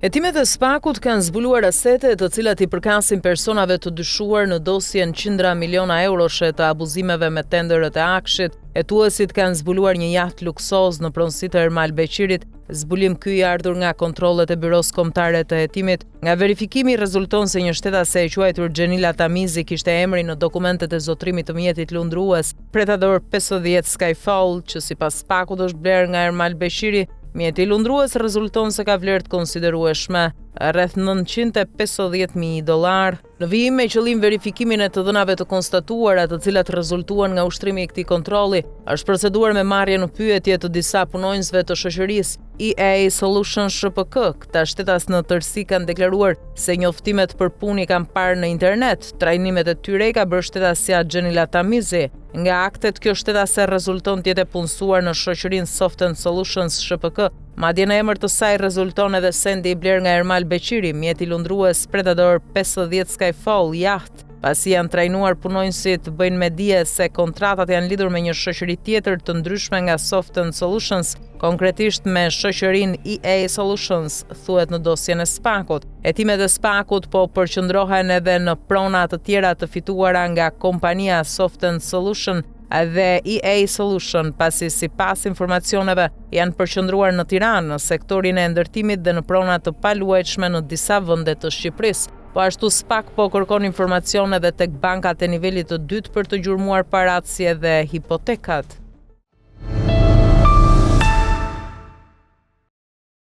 Hetimet e SPAK-ut kanë zbuluar asete të cilat i përkasin personave të dyshuar në dosjen qindra miliona euroshe të abuzimeve me tenderët e AKSHI-t. Hetuesit kanë zbuluar një jaht luksoz në pronësi të Ermal Beqirit, zbulim ky i ardhur nga kontrollet e Byrosë Kombëtare të Hetimit. Nga verifikimi rezulton se një shtetase e quajtur Xhenila Tamizi kishte emrin në dokumentet e zotërimit të mjetit lundrues Predator 50 Skyfall, që sipas SPAK-ut është blerë nga Ermal Beqiri. Mjeti lundrues rezulton se ka vlerë të konsiderueshme, rreth 950.000 dollarë. Në vijim me qëllim verifikimin e të dhënave të konstatuara, të cilat rezultuan nga ushtrimi i këtij kontrolli, është proceduar me marrjen në pyetje të disa punonjësve të shoqërisë EA Solution SHPK. Këta shtetas në tërësi kanë deklaruar se njoftimet për punë i kanë parë në internet. Trajnimet e tyre i ka bërë shtetasja Xhenila Tamizi. Nga aktet, kjo shtetase rezulton të jetë e punësuar në shoqërinë Soft and Solutions SHPK, madje në emër të saj rezulton edhe sendi i blerë nga Ermal Beqiri, mjeti lundrues Predator 50 Skyfall Yacht. Pasi janë trajnuar punonjësit bëjnë me dije se kontratat janë lidhur me një shoqëri tjetër të ndryshme nga Soft and Solutions, konkretisht me shoqërinë EA Solutions, thuhet në dosjen e SPAK-ut. Hetimet e SPAK-ut po përqendrohen edhe në prona të tjera të fituara nga kompania Soft and Solution dhe EA Solution, pasi sipas informacioneve janë përqendruar në Tiranë, në sektorin e ndërtimit dhe në prona të paluajtshme në disa vende të Shqipërisë. Po ashtu SPAK po kërkon informacion edhe tek bankat e nivelit të dytë për të gjurmuar paratë si edhe hipotekat.